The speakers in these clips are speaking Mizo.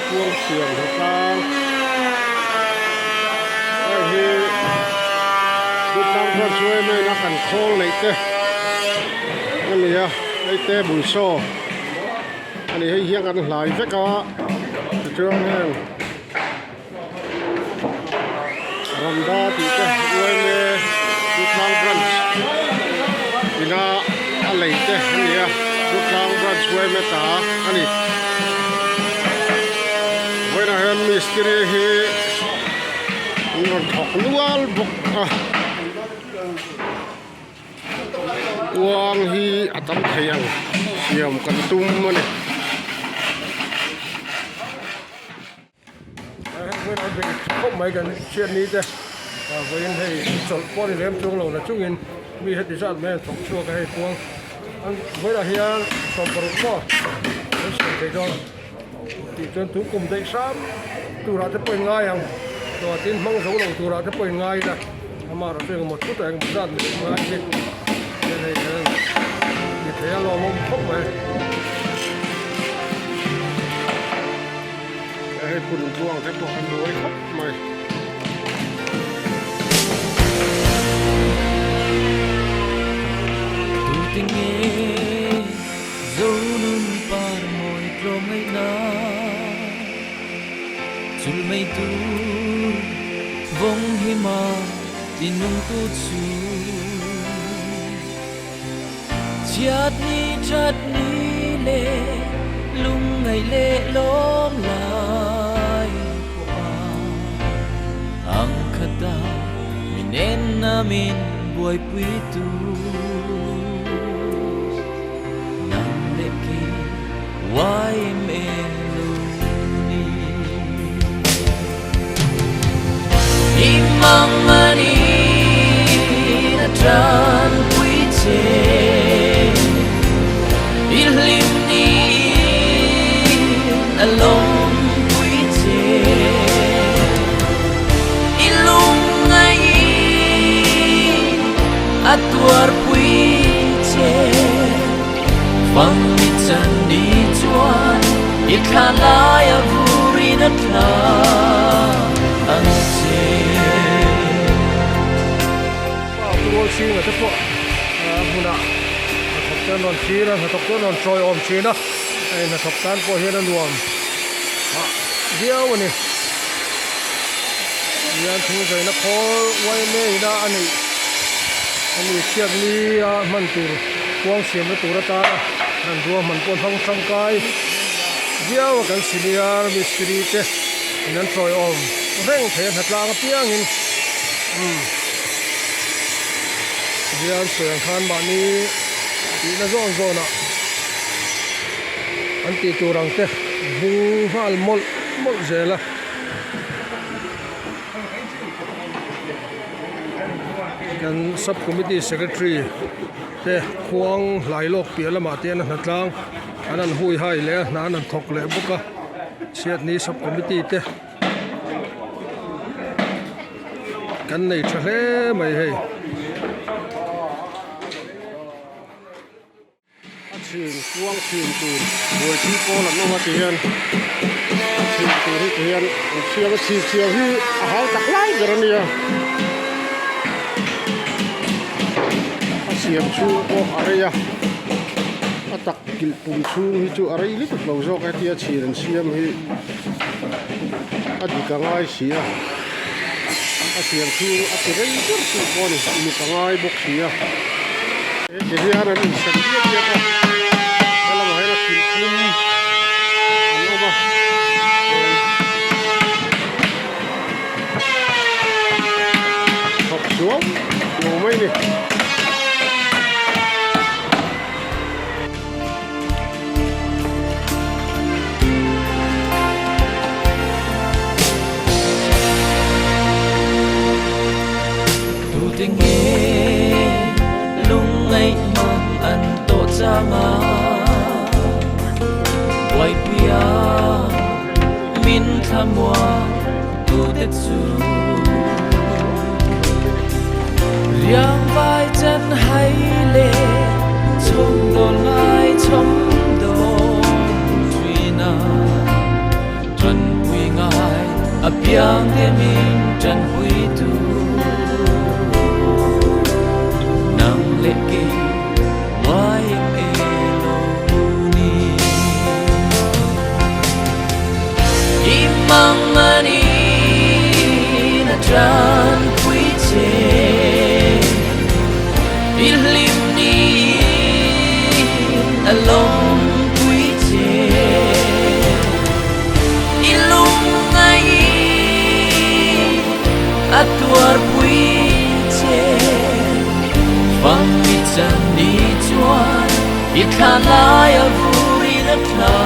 Kuang siam hnatlang hei hi Durtlang Branch Women a kan khawl neih te a ni a hei table saw a ni hei hian kan hlai vek a tichuan heng Ramda tih te yma Durtlang Branch ina a lei te a ni a Durtlang Branch yma ta a ni vawiinah hian mistiri hi an rawn thawk nual bawk a kuang hi a tam thei ang siam kan tum a ni. Khawp mai kan hriat ni te vawiin hei chawlh pawh a ni lem chuang lo na chungin mi heti zat mai an thawk chhuak a hei kuang an vawilah hian 60 maw an siam thei dawn tih chuan tun kum daih hram turah te pawh in ngai ang chuan tin hmang zo lo turah te pawh in ngai ila amaherawh chu engemaw thut ah engemaw zat mai ngai hi hian hei hian ti thei a lawmawm khawp mai. Hei pun tluang te pawh a mawi khawp mai. Tute nge Zonun par mawi tlawm ngaihna Chul mai tur vawng hima tinung tu chu Chiat ni that ni le lungngaih leh lawm lai pawh a ang khat a min en a min buaipui tu nang leh kei YMA lo ni. I mang a ni na tanpui che I hlim ni a lawmpui che I lungngai a tuarpui che Fang mi chan ni chuan i thla lai a vurin a thla ang che. Pa Rual Singa te pawh hmunah hnathawk te an rawn thlir a, hnathawk te an rawn tawiawm thin a, hei hnathawk tan pawh hian a nuam phah viau a ni. Tihian thingzaina khawl yma ina a neih a ni chhiat ni a hman tur kuang siamna tur atana an ruahman pawh hmang tangkai viau a kan senior mistiri te in an tawiawm reng thei a hnatlang apiangin umm tihian sawi ang khan mahni tihna zawn zawnah an tih tur ang te hming nghal mawlh mawlh zel a. Kan sub committee secretary te khuang hlai lawk piah lamah te hian a hnatlang an han hui hai leh a hna an han thawk leh bawk a chhiatni sub committee te kan nei tha hle mai hei. A chhin kuang chhin tur buaipui pawl an awm a ti hian a chhin tur hi ti hian an siam a chhin siam hi a hau tak lai ber a nia a siam chhung pawh a rei a a tak kilh pum chhung hi chu a rei lutuk lo zawk a hetia chhin an siam hi a dik a ngai si a a siam chhung a ti rei ber tu pawh a ni uluk a ngai bawk si a. Ti hian an insem diak diak a helamah hian a kilh tum an awm a thawk suau lo mai a ni. Tute nge lungngaih hmang an tawh chang a Buaipuia min thlamuang tute chu Riang vai chan hai le chhawm dawn ngai chhawm dawn thin a. Tanpui che I hlim niin a lawmpui che I lungngaiin a tuarpui che Fang i chan ni chuan i thla lai a vurin a thla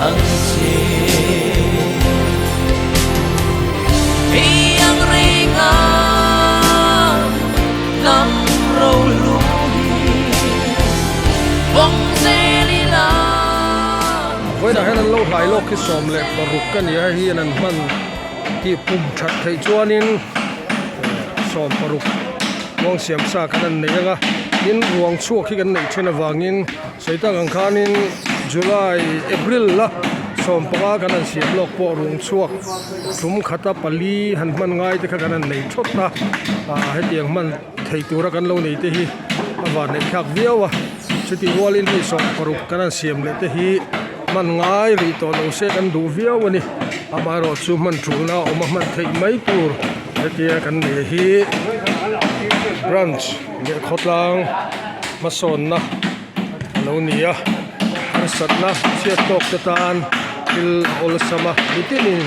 ang che. Hei ang renga hnam ro hlu hi vawng zel ila. Vawiinah hian an lo hlai lawk hi 16 ka ni a, hei hian an hman tih pum that theih chuanin 60 kuang siam sa kan an nei ang a, tin ruang chhuak hi kan neih then avangin sawi tak ang khanin July April la 15 kan han siam lawk pawh ruang chhuak tum khata pali han hman ngai te kha kan han nei thawt a, ah hetiang hman thei tura kan lo nei te hi a van neih thlak viau a, chutih rualin hei 60 kan han siam leh te hi hman ngai rih tawh lo se kan duh viau a ni, amaherawh chu hman tulna a awm a hman theih mai tur hetia kan nei hi branch leh khawtlang hmasawnna a lo ni a harsatna chhiat tawk te tan thil a awlsam a mitinin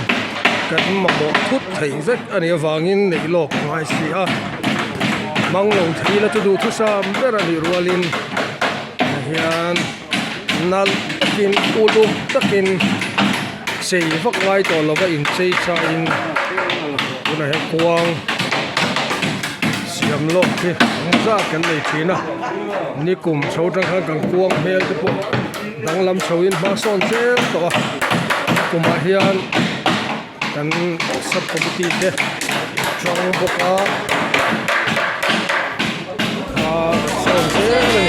kan mamawh thut theih vek a nih avangin neih lawk a ngai si a hmang lo thei ila chu duhthusam ber a nih rualin ah hian nalh takin uluk takin chei vak ngai tawh lova inchei chain tunah hian kuang siam lawk hi ang zat kan nei thin a nikum chho atang khan kan kuang hmel te pawh danglam chho in hma sawn zel tawh a kumah hian kan sub committee te tang bawk a hma kan sawn zel a ni.